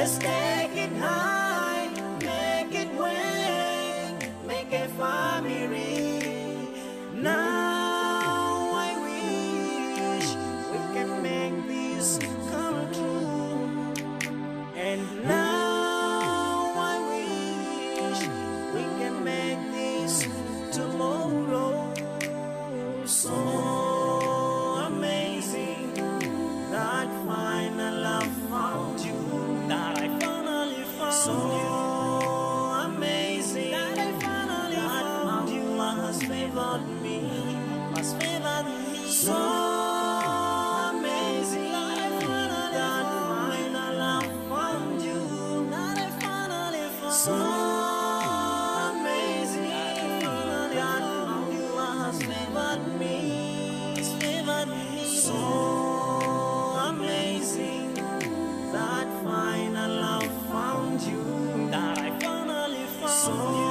Let's take it high, make it way, make a family. Now I wish we can make this come true. And now I wish we can make this tomorrow. So amazing that finally I found you. That I finally found so you. Amazing that I finally found you. Allah has favored me, has favored me. So amazing that finally I found you. That I finally found so amazing that Allah has favored me, has favored me. So amazing that finally I found you. That I finally found so you.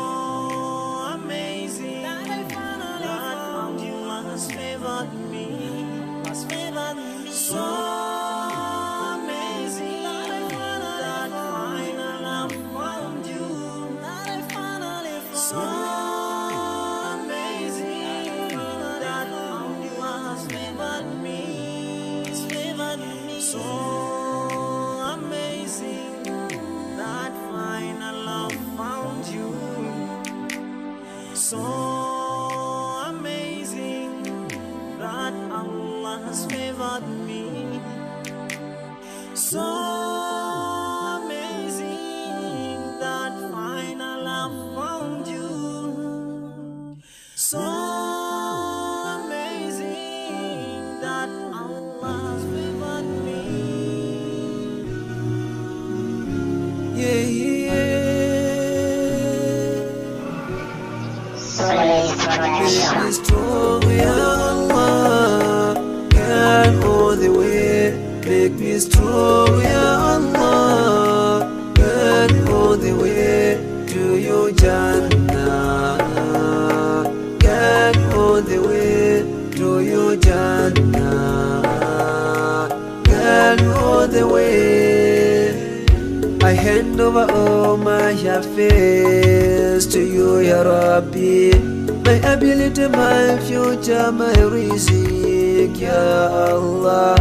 Amazing that I finally found you. Allah has favored me, has favored me. So amazing that finally I found you. That I finally found so amazing that Allah has favored me, has favored me. So amazing that finally I found you. So amazing that Allah has favored me. So amazing that finally I found you. So amazing that Allah has favored me. Yeah, yeah. Make me strong, Ya Allah, guide all the way. Make me strong, Ya Allah, guide all the way to your Jannah. Guide all the way to your Jannah. Guide all the way. I hand over all my affairs to you, Ya Rabbi. My ability, my future, my rizq, Ya Allah.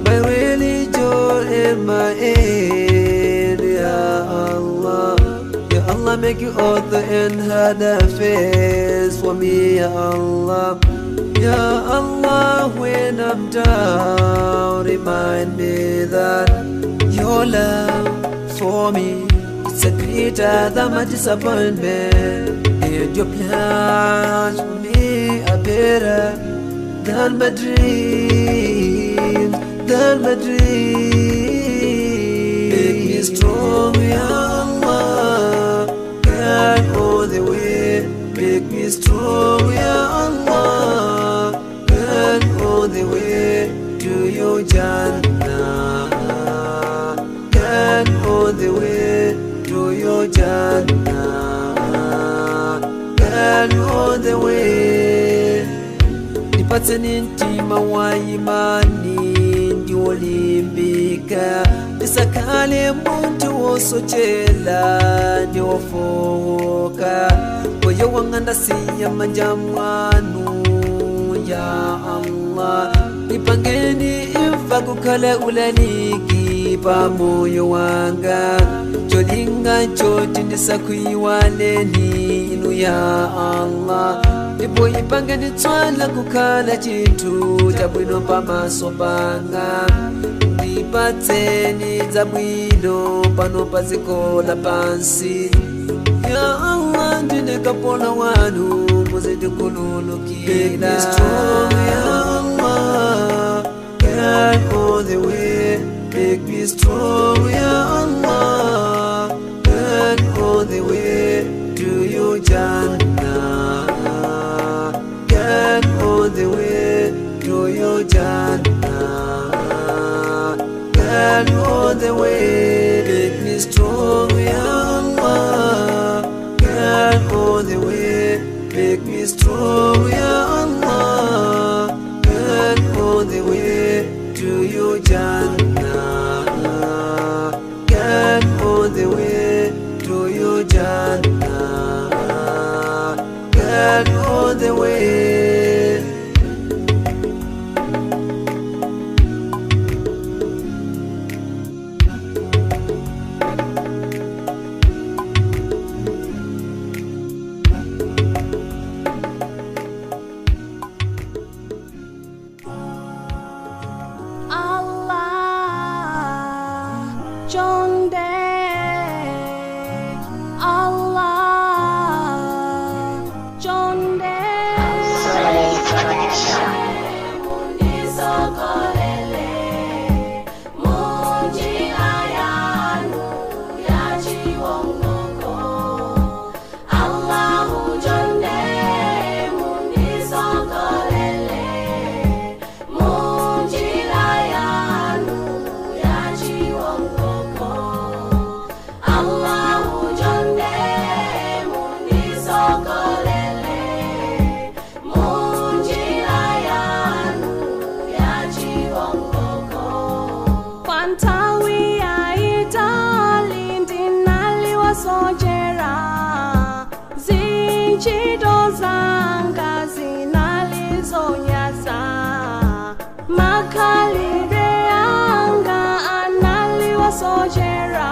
My religion and my end, Ya Allah. Ya Allah, make you author and hard affairs for me, Ya Allah. Ya Allah, when I'm down, remind me that your love for me, it's a greater than my disappointment. And your plans for me are better than my dreams, than my dreams. Make me strong, Ya Allah, guide all the way. Make me strong, Ya Allah, guide all the way to your Jannah. Guide all the way to your Jannah. Guide all the way. Nipatseni mtima wa imani ndiwolimbika, ndisakhale muntu wosochela ndiwofowoka. Moyo wanga ndasiya manja mwanu, Ya Allah. Nipangeni imfa kukhale ulaliki pamoyo wanga, cholinga choti ndisakuiwaleni inu, Ya Allah. Ndipo ipangeni tswala kukhala chinthu chabwino pamaso panga. Ndipatseni zabwino pano pa dziko lapansi. Ya Allah, ndine kapolo wanu, muzindikhululukira. Make me strong, Ya Allah, guide all the way. Make me strong, Ya Allah, guide all the way to your Jannah. Guide all the way to your Jannah. Guide all the way. Make me strong, Ya Allah, guide all the way. Make me strong, Ya Allah, guide all the way to your Jannah. Guide on the way to your Jannah. Girl, you on the way. Allah, Chonde, Allah, Chonde. Munisokolele, munjira yanu ya chiwongoko. Allahu Chonde, munisokolele, munjira yanu ya chiwongoko. Allahu Chonde, munisokolele, munjira yanu ya chiwongoko. Kwantawi ya itali ndinaliwasojera, zinchito zanga zinalizonyasa, makhalidwe anga analiwasojera,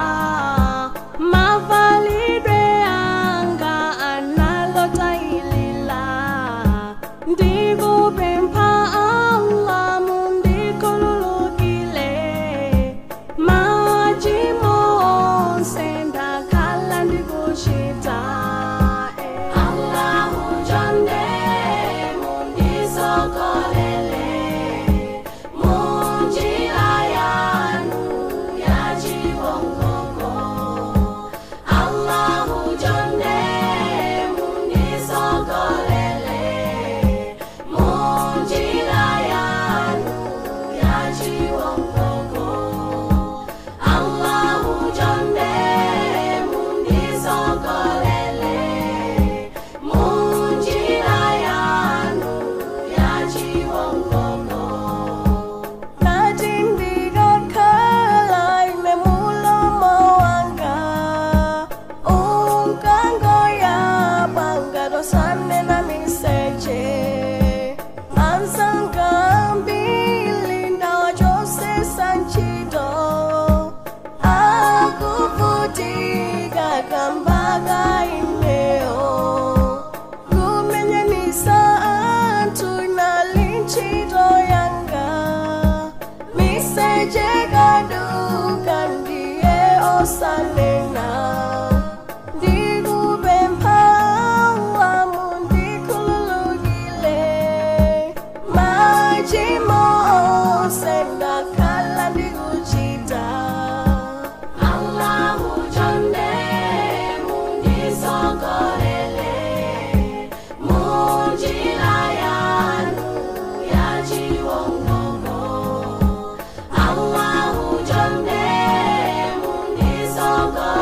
mavalidwe anga analotailila. Ndikupempha Allah mundikhululukile, machimo onse ndakhala ndikuchita. Allahu Chonde, mundisokolele, munjira yanu ya chiwongoko. Allahu Chonde, mundisokolele, munjira yanu ya chiwongoko. Allahu Chonde, mundisokolele, munjira yanu ya chiwongoko. Nati ndikakhala ine mulomo wanga unkangoyaba ngatosane na miseche, ansanga mbili ndawachosesa ntchito, akuvutika kambaka ineyo, kumenyanisa anthu nali ntchito yanga, miseche kaduka ndiye osanena. Ndikupempha Allah mundikhululukile, machimo onse ndakhala ndikuchita. Allahu Chonde, mundisokolele, munjira yanu ya chiwongoko. Allahu Chonde, mundisokolele.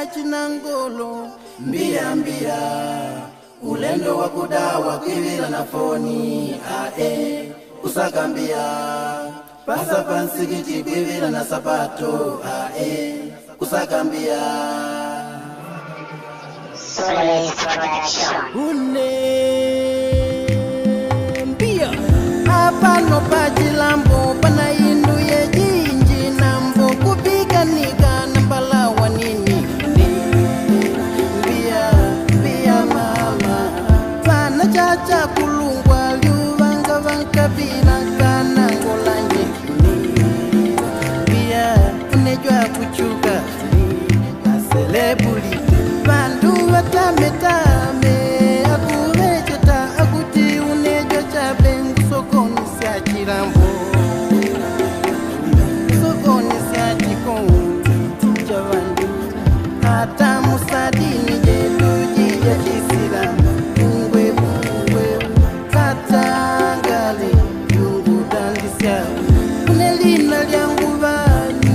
Chinangolo mbia mbia ulendo wa kudawa kwivila na foni ae kusakambia pasa pansikiti kwivila na sapato ae kusakambia. Solis Production. Une mbia apano pachilambo pana indu yejinji nambo kupikanika nambalawa nini mbia mbia mama pana chacha kulungwa lyuvanga vankapila kana ngolanje mbia unejwa kuchuka aselebuli vandu vatametame akuvecheta akuti unejwa chabe ngusokonisa chilambo sokonisa chikonzi cha vandu hata musadini jedu jija chisilamu bungwe bungwe katangale yungudandisya une lina lyangu vani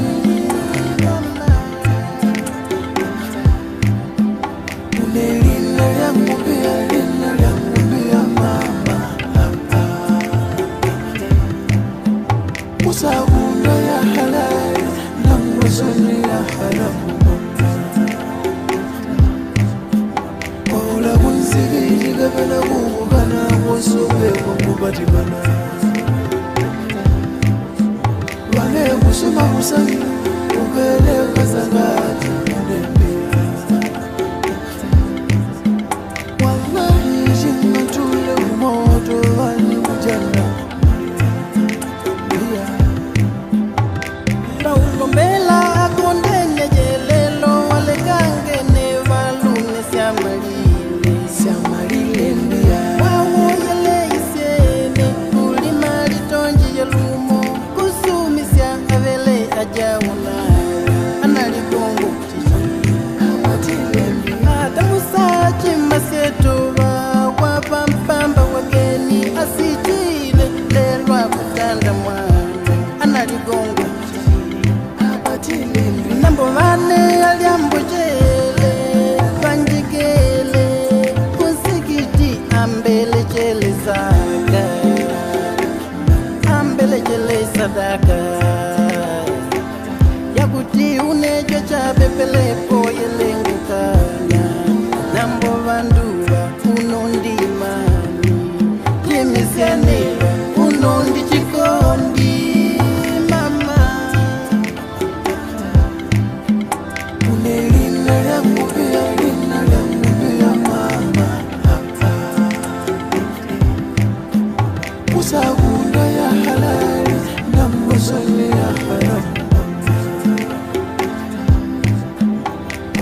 Usagunda ya halali na mwasoni ya haramu Waula kunzigiji gabana kukukana Wasobe kukubatikana Wane kusuma kusani Ubele kazangati munembea Wallahi jingatule umoto wani ujana. Baulombela akondenye jelelo walekangene valune syamalile Syamalile mbia wawoyele isyene kulima litonji yelumo kusumisya avele ajauna analikongo chichi Amatile mbia ata musachi masetuva wapampamba wageni asichile lelwa kutanda mwana analigongo Amatile mbia nambo vane alyambojele vanjigele kunsikiti ambelejele zaka ambelejele sadaka yakuti unejo chapepelepo yelengukana nambo vanduva unondimani jimisyanelwa unondi chikondi mama. Unelina lyangu pia lina lyangu pia mama Usagunda ya halali na mwasoni ya haramu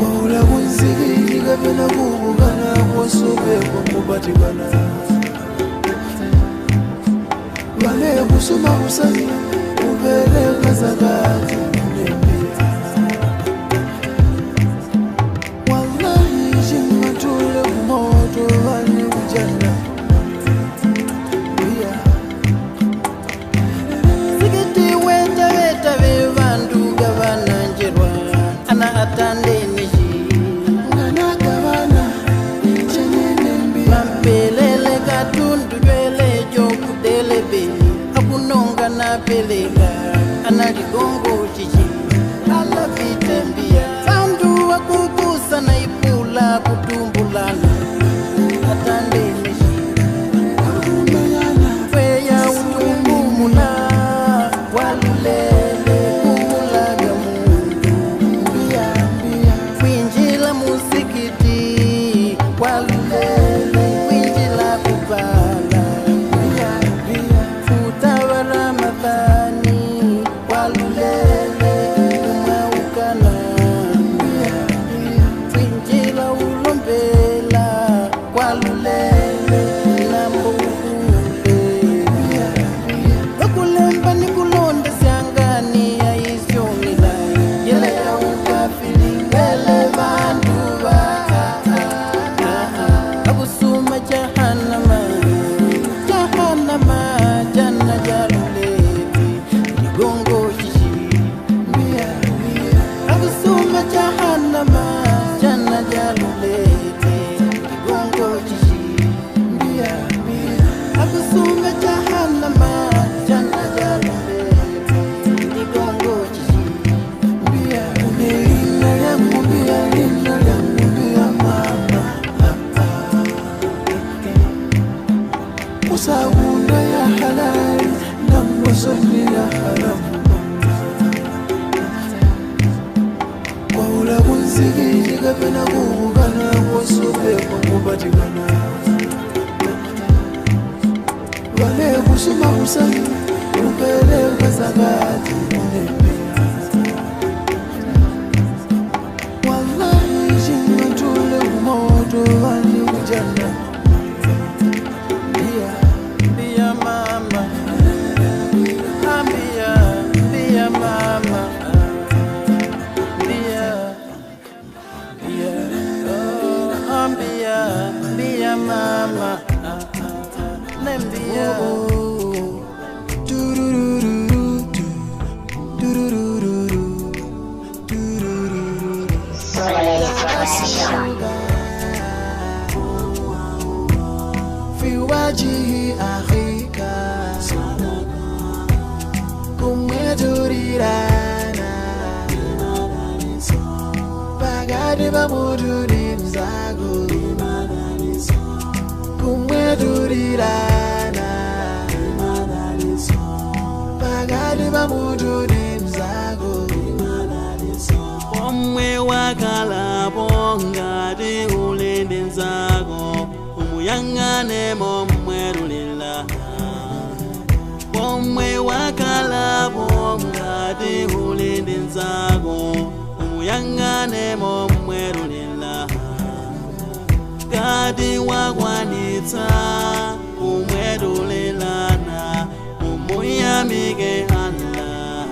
Waula kunzigiji gabana kukukana Wasobe kukubatikana Wane kusuma kusani Ubele kazangati munembea Wallahi jingatule umoto wani ujana Mbia Sikiti weta weta ve vandu gavananjerwa ana atandenishi Nganakabana chenene mbia vampelele katundu jwele jokudelebe akunonga na pelela ana ligongo chichi. Mzikiti kapena kukukana Wasupepa kupatikana Wale kusuma kusani Upeleka zakati Wallahi shimantule umoto wani ujana Bia mama, ambia, bia mama, bia, bia, oh, ambia, bia mama, nembia. في وجه أخيك kumweturirana pakati pa mutu ndi mzako kumweturirana pakati pa mutu ndi mzako Omwe wakalapo ngati uli ndi mzako umuyang'ane momwerulila. Omwe wakalapo ngati uli ndi mzako umuyang'ane momwerulila. Ngati wakwanitsa kumwerulilana umuyamike Allah.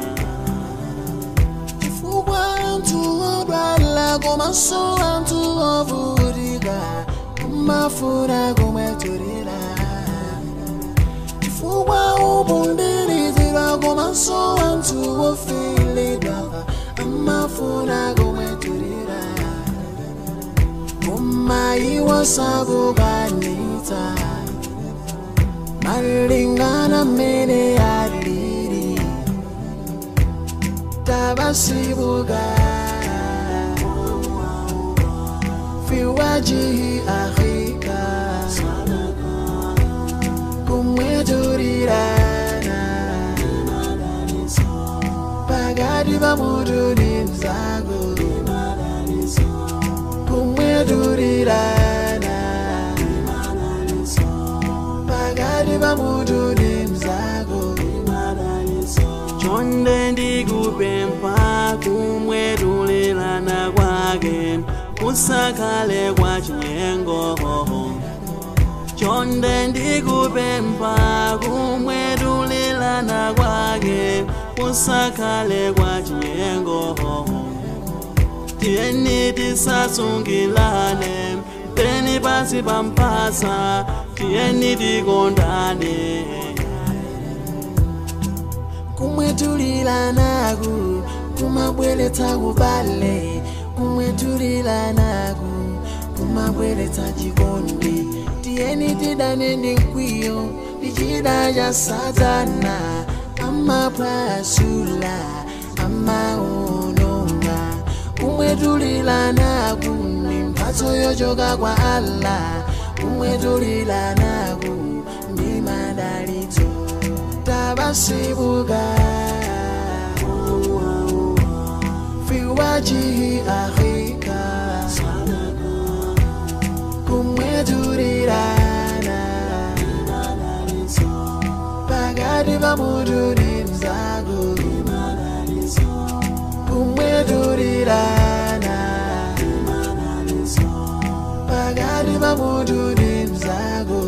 Chifukwa anthu odwala komanso anthu ovutika kumafuna kumwetulira chifukwa uponderezedwa komanso anthu ofilidwa amafuna kumwetulira koma iwo sakukwanitsa malingana mmene alili tabasibuka في وجه أخيك kumweturirana pakati pa mutu ndi mzako kumweturirana pakati pa mutu ndi mzako Chonde ndikupempha kumwetulilana kwake kusakhale kwa chinyengo. Chonde ndikupempha kumwetulilana kwake kusakhale kwa chinyengo. Tiyeni tisasungilane peni pansi pampasa tiyeni tikondane. Kumwetulilanaku kumabweretsa kubale kumwetulilanaku kumabweretsa chikondi tiyeni tidane ndi mkwiyo ndi chida cha satana amaphwasula amaononga kumwetulilanaku ndi mphatso yochoka kwa Allah kumwetulilanaku ndi madalitso tabasibuka في وجه أخيك kumweturirana pakati pa mutu ndi mzako kumweturirana pakati pa mutu ndi mzako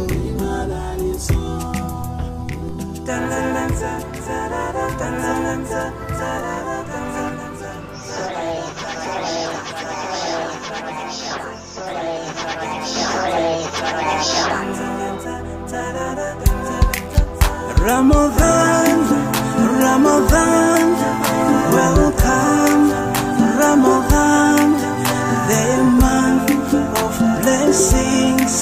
Ramadan, Ramadan, welcome, Ramadan, the month of blessings,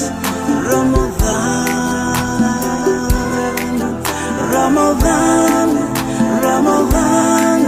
Ramadan, Ramadan, Ramadan,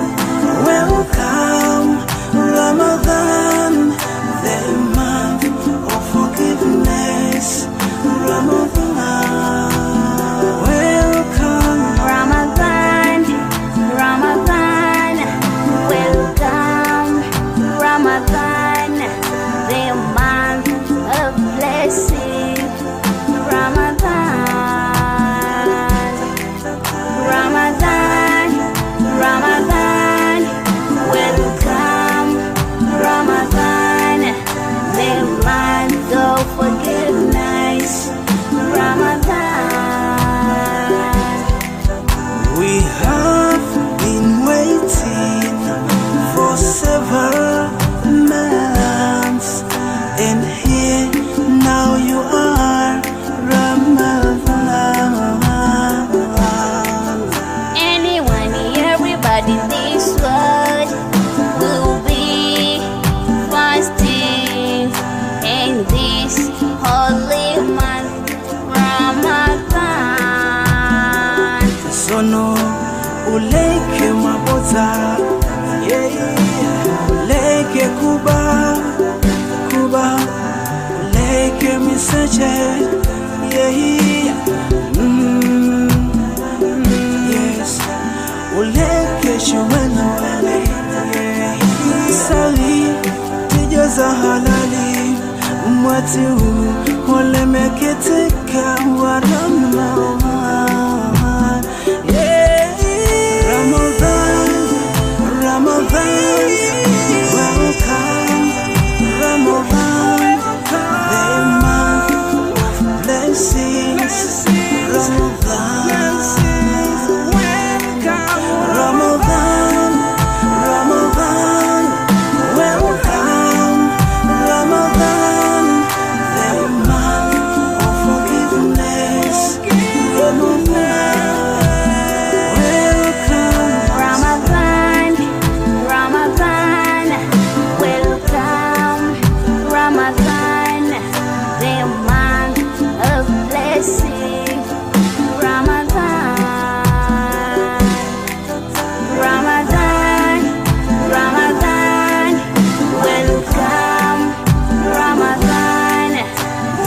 Maliseche, yeah. Yes. Uleke wele, yeah. Sali tijaza halali mwati huu olemeketika wa Ramadhan, yeah. Ramadhan, Ramadhan, welcome Ramadan, the month of blessings. Ramadan, Ramadan, Ramadan, welcome Ramadan, the month of forgiveness. Ramadan, welcome Ramadan, Ramadan, welcome Ramadan, the month of blessing. Ramadan, Ramadan, Ramadan, welcome Ramadan,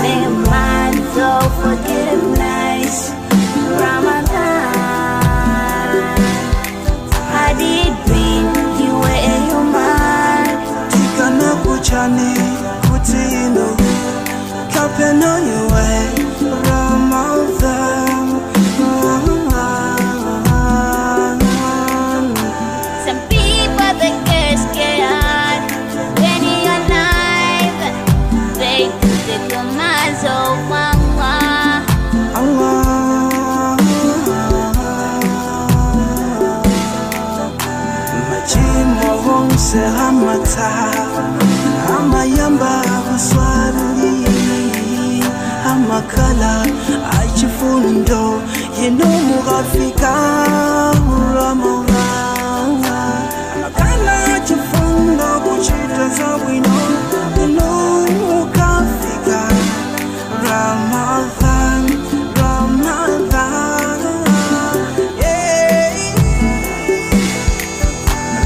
the month of forgiveness. Ramadan. Had it been you were a human, Tikana kuchani kutino kapeno yuwe Ramadan. Some people they get scared when you're alive. They do the commands of Allah. Allah. Machimo wonse hamata amayamba kuswali amakala achifundo yenomukafika Ramadan amakala achifundo kuchita zabwino yenomukafika Ramadan, Ramadan, yeah.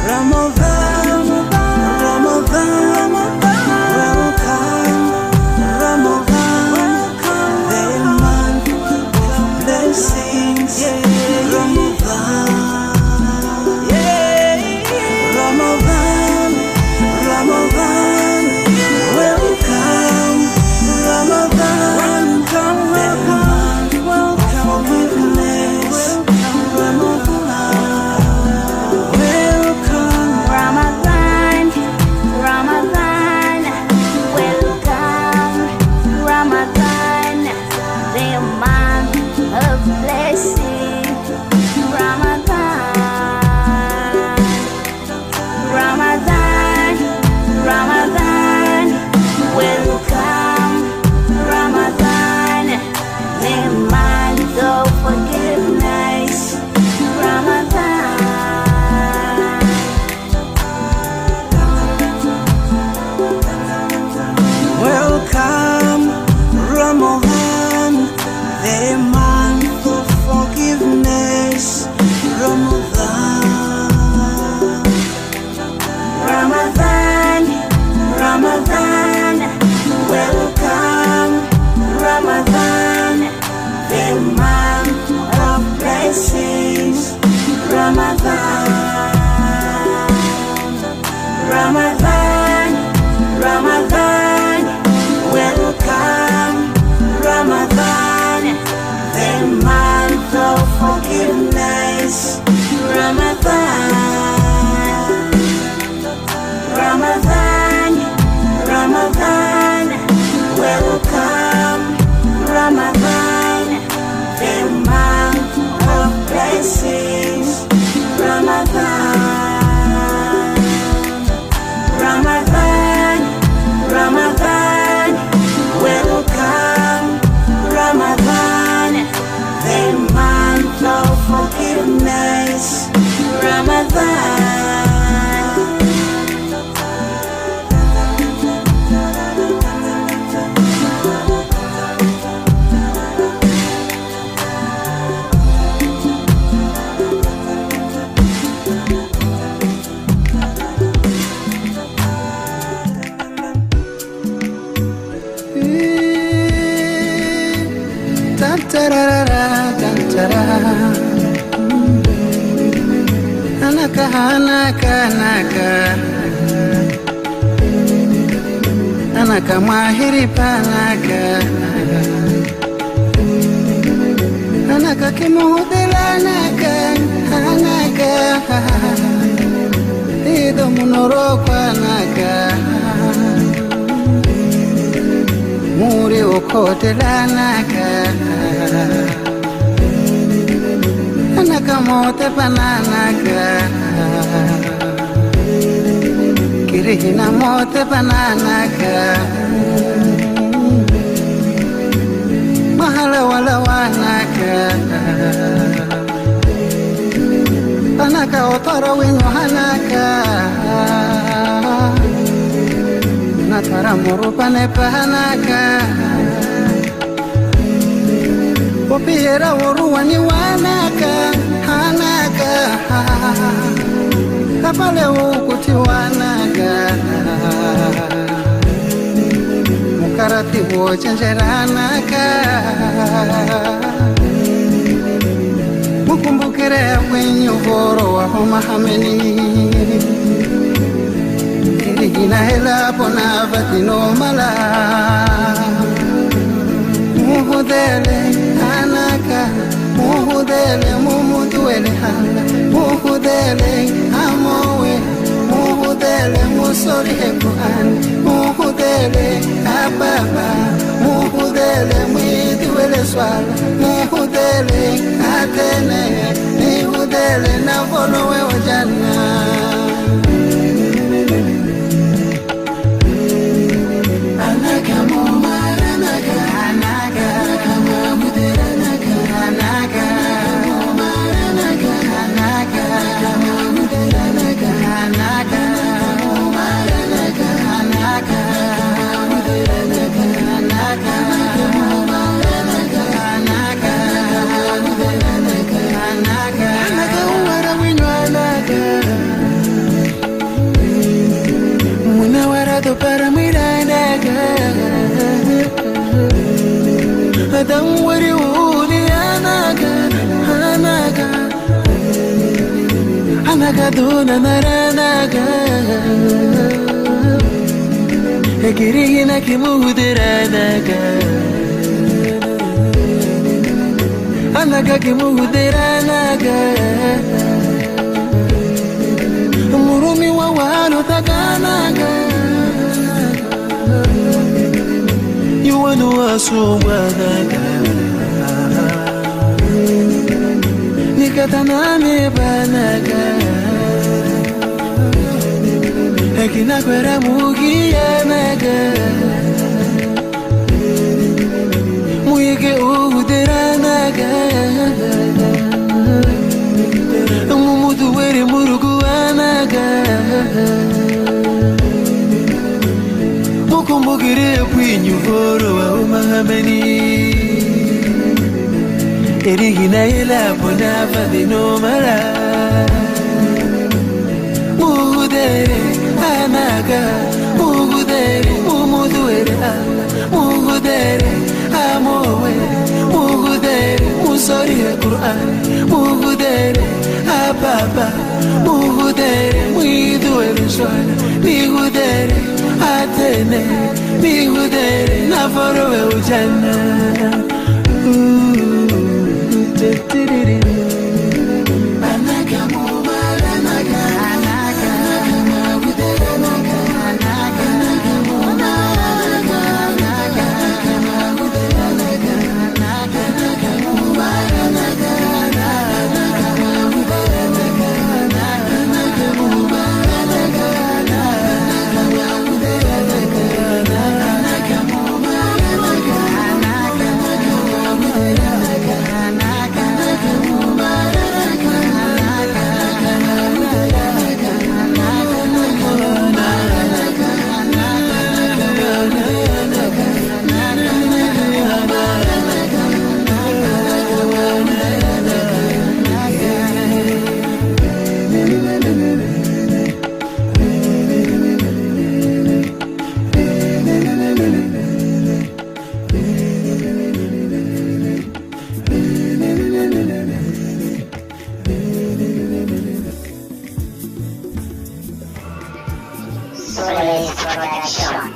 Ramadan, Ramadan, welcome Ramadan, the month of blessings. Ramadan, yeah. Ramadan, Ramadan, welcome Ramadan, the month of forgiveness. Ramadan, welcome. Ramadan, Ramadan, welcome Ramadan, the month of blessing. Ramadan, Ramadan, Ramadan, welcome Ramadan, the month of forgiveness. Ramadan. Welcome Ramadan, the month of forgiveness. Ramadan, Ramadan, Ramadan, welcome Ramadan, the month of blessings. Ramadan, Ramadan, Ramadan, welcome Ramadan, the month of forgiveness. Ramadan, Ramadan, Ramadan, welcome Ramadan, the month of blessings. Ramadan, Ramadan. Tara Anaka anaka anaka Anaka mahiri panaka Anaka kimuhudela anaka anaka Ido munoroko anaka Muri okotela anaka Anaka mote pananaka Kirihina mote pananaka Mahala wala wanaka Anaka otoro wino hanaka Natara murupane pahanaka Opiera oruwani wanaka hanaka Kapale ukuti wanaka Mukarati wochenjeranaka Mukumbukire kwenyu voro wa mahameni Irigina hela pona vatino mala Muhudele anaka Muhudele mumuduele hala Muhudele amowe Muhudele musorihe kuhan Muhudele ababa Muhudele mwiduele swala Muhudele atene Muhudele na volowe ojana Anaka mumaranaka Anaka mumaranaka Anaka mumaranaka Anaka mumaranaka Anaka mumaranaka Anaka mumaranaka Anaka mumaranaka Anaka mumaranaka Anaka Anaka uwara winywanaka Munawara to para miranaka Adamwari uli anaka anaka Anaka duna naranaka Ekirihina kimuhudiranaka Anaka kimuhudiranaka Murumi wa walo takanaka Yuwanu asubwanaka Nikataname banaka Ekinakwera mugiyanaka Muyeke uhudiranaka Mumuduwere muruguanaka Mukumbukire kwinyu voro wa umahameni Erigina ela pona fadino mara Muhudere anaka Muhudere mumuduere ala Muhudere amowe Muhudere musorihe Qur'an Muhudere ababa Muhudere mwiduere swala Mihudere atene Mihudere naforowe ujana Anaka mumaranaka Anaka mumaranaka Anaka mumaranaka Anaka mumaranaka Anaka mumaranaka Anaka mumaranaka Anaka mumaranaka Anaka mumaranaka Anaka mumaranaka Solis Production.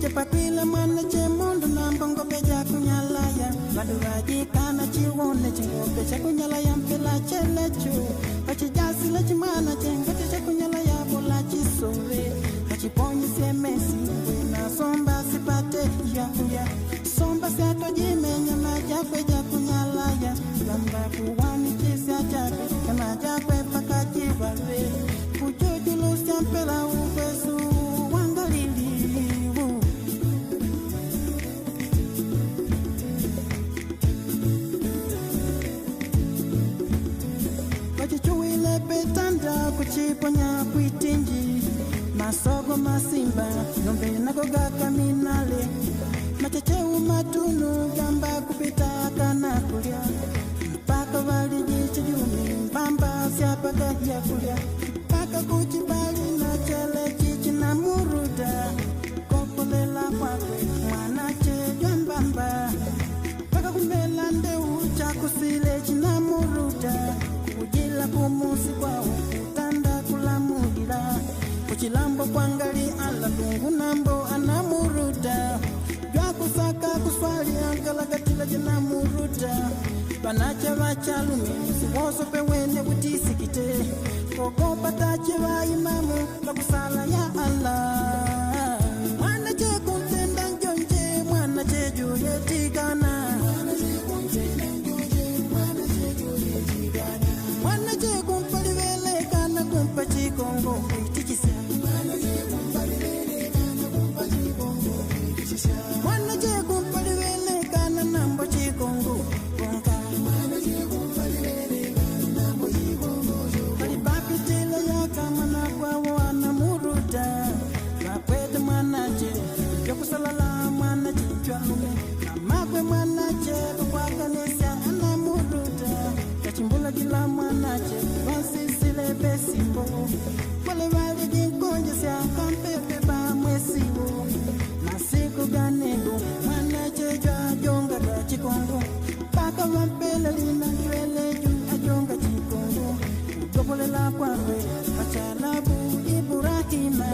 Chapatila mwana chemundu na mbongo beja kunyalaya Maduraji kana chiwone chingope chakunyalaya mpela chelechu Pachijasile chimwana chengote chakunyalaya bola chisove Achiponyi semesi wena somba sipate yakuya Somba siatojimenya majakwe jakunyalaya Lamba kuwani chisia chakwe kama jakwe pakachivalwe Kuchujulusia mpela ukwesu wangalili. Chichuwile petanda kuchiponya kwitinji masogo masimba nombe nagoga kaminale machecheu matunu gamba kupita kana kulya mpaka valijichijumi mpamba syapaka kulya mpaka kuchibali na chele chichi na muruda kokolela kwakwe mwana chejwa mbamba mpaka kumela ndeu chakusile china muruda kujila kumusi kwa ukutanda kulamulila kuchilambo kwangali ala lungu nambo anamuruda jwakusaka kuswali angalagatila jinamuruda banache bachalume siwoso pewene butisikite kokopa tache ba imamu bakusala ya Allah mwana che kuntenda njonje mwana che juyetigana mwana che kuntenda njonje mwana che juyetigana mwana che kumpalivele kana kumpa chikongo kuitikisa mwana che kumpalivele kana kumpa chikongo kuitikisa mwana che kumpalivele kana nambo chikongo konka mwana che kumpalivele kana nambo chikongo palipapitile yakamana kwawo anamuruta vakwete mwana che yokusalala mwana chichwalume mamakwe mwana che kukwakanisa anamuruta kachimbula kila mwanache vasisile besimbo wale valijinkonjesya kampepe bamwesiwo masiku ganego mwanache jwajonga lwa chikongo paka vampele lina jweleju ajonga chikongo kugobolela kwakwe pachalabu Ibrahima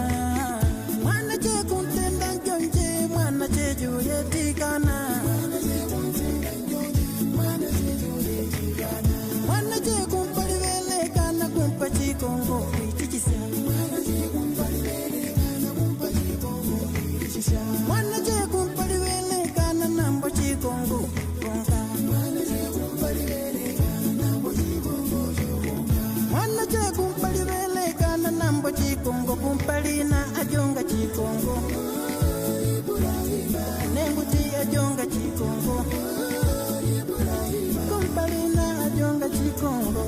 mwanache kuntenda njonje mwanache juyetikana mwanache kuntenda njonje mwanache juyetikana mwana che kumpalivele kana kumpa chikongo kuitikisa mwana che kumpalivele kana kumpa chikongo kuitikisa mwana che kumpalivele kana nambo chikongo konka mwana che kumpalivele kana nambo chikongo konka mwana che kumpalivele kana nambo chikongo kumpalina ajonga chikongo nenguti ajonga chikongo kumpalina ajonga chikongo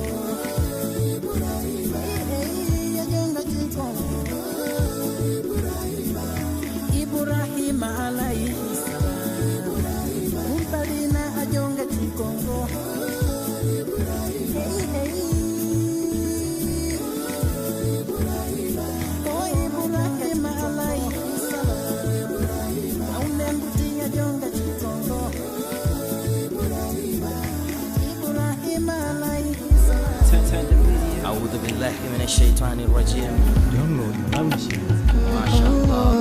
ajonga chikongo Ibrahima alayhi salam kumpalina ajonga chikongo Ibrahima alayhi salam aunenguti ajonga chikongo Ibrahima alayhi salam. أعوذ بالله من الشيطان الرجيم. ما شاء الله.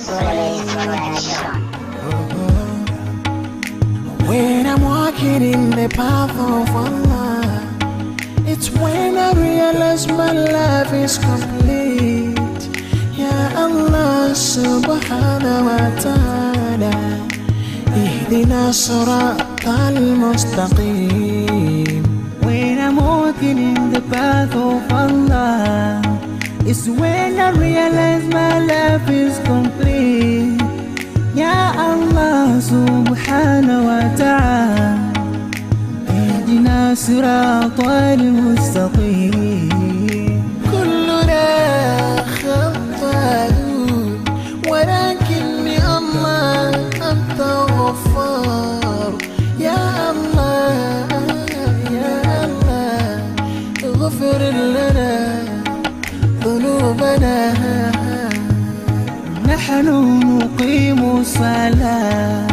Solis Production. When I'm walking in the path of Allah, it's when I realize my life is complete. Ya Allah subhanahu wa ta'ala, ihdina siratal mustaqim. When I'm walking in the path of Allah, it's when I realize my life is complete. Ya Allah subhanahu wa ta'ala, ihdina siratal mustaqim. كلنا خطاؤون ولكني الله أنت غفار. يا الله يا الله اغفر لنا ذنوبنا. نحن نقيم الصلاة،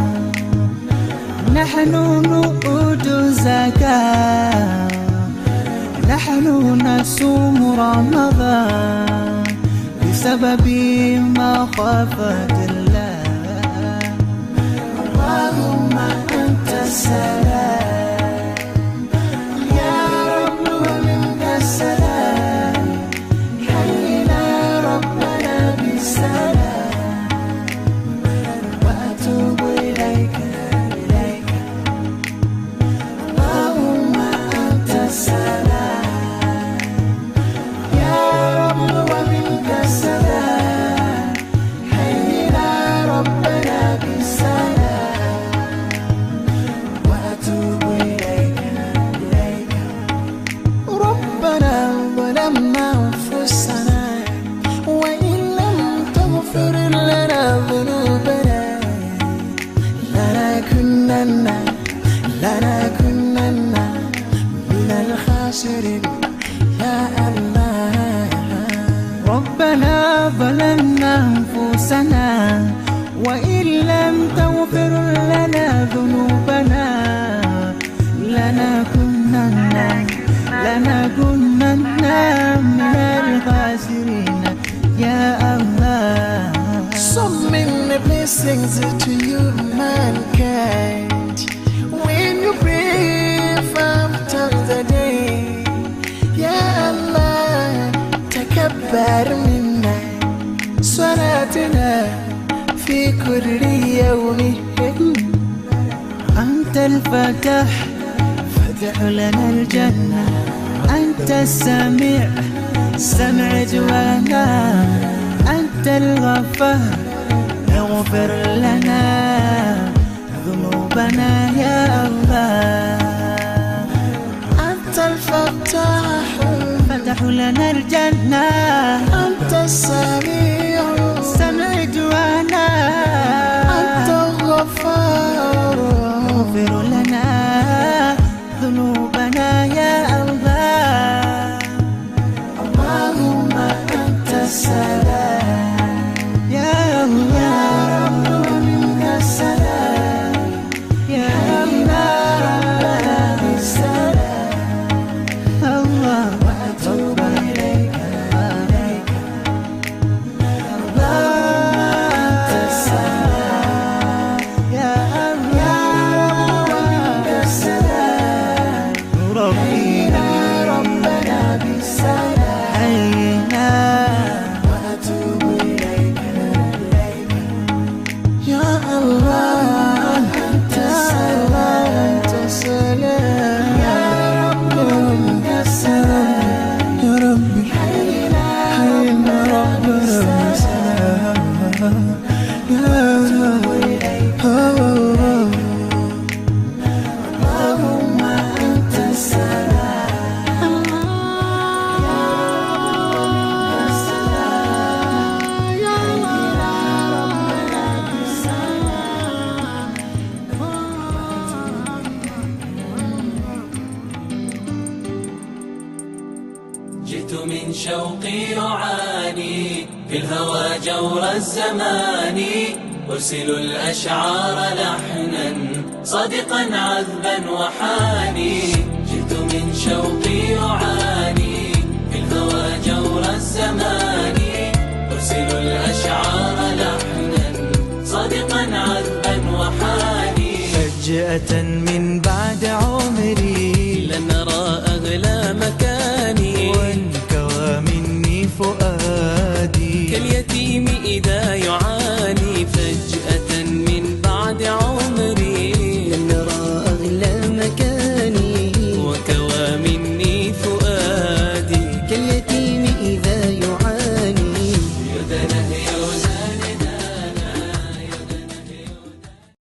نحن نؤدي الزكاة، نحن نصوم رمضان. بسبب مخافة الله. اللهم أنت السلام يا رب ومنك السلام، حينا ربنا بالسلام، وأتوب إليك إليك. اللهم أنت السلام يا رب ومنك السلام، حينا ربنا بالسلام، وأتوب إليك إليك. ربنا ظلمنا أنفسنا وإن لم تغفر لنا ذنوبنا لنكونن من الخاسرين يا الله. ربنا ظلمنا أنفسنا وإن لم تغفر لنا ذنوبنا لنكونن من الخاسرين يا الله. So many blessings to you, mankind. When you pray 5 times a day, Ya Allah, تكبر منا صلاتنا في كل يوم. أنت الفتاح فتح لنا الجنة، أنت السميع سمع دعانا، أنت الغفار اغفر لنا ذنوبنا يا الله. أنت الفتاح فتح لنا الجنة، أنت السميع سمع دعانا، أنت الغفار اغفر لنا ذنوبنا يا الله. اللهم أنت السلام يا الله، يا رب ومنك السلام، يا حينا ربنا بالسلام، الله وأتوب إليك إليك. اللهم أنت السلام يا يا رب ومنك السلام، حينا ربنا بالسلام، حينا وأتوب إليك إليك. يا الله أنت السلام، أنت السلام يا رب ومنك السلام، يا ربي حينا حينا ربنا ربنا بالسلام، بالسلام يا وأتوب إليك الله. اللهم أنت السلام يا رب ومنك السلام، حينا ربنا بالسلام. جئت من شوقي أعاني في الهوى جور الزمان، أرسل الأشعار لحنا صادقا عذبا وحاني. جئت من شوقي أعاني في الهوى جور الزمان، أرسل الأشعار لحنا صادقا عذبا وحاني. فجأة من